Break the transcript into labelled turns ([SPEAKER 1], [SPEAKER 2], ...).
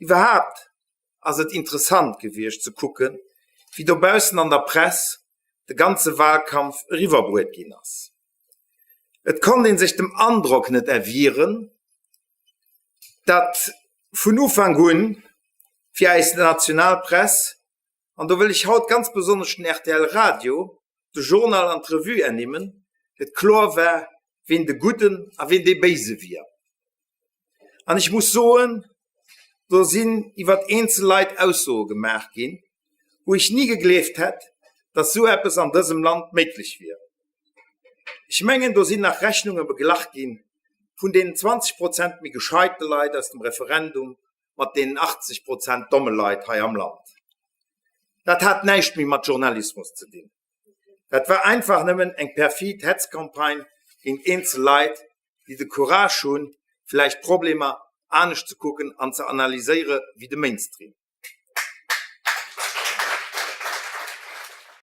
[SPEAKER 1] Iwwerhaapt ass et interessant gewiescht ze kucken, wéi dobaussen an der Press de ganze Wahlkampf eriwwerbruet ginn ass. Et konnt ee sech dem Androck net erwieren, datt vun Ufank un fir eis national Press, an do wëll ech haut ganz besonnesch den rtl Radio, de Journal an d'Revue ernimmen, et kloer war, ween de Gudden a ween dee Béise wier. An ech muss soen, do sinn iwwer eenzel Leit Aussoe gemaach ginn, wou ech ni gegleeft hätt, datt esou eppes an dësem Land méiglech wier. Ech mengen, do sinn nach Rechnunge beglach gi vun deenen 20 Prozent méi gescheite Leit aus dem Referendum mat deenen 80 Prozent domme Leit hei am Land. Dat hat näischt méi mat Journalismus ze dinn. Dat war einfach nëmmen eng perfid Hetzcampagne géint eenzel Leit, déi de Courage hunn, vläicht Problemer anescht ze kucken an ze analyséiere wéi de Mainstream.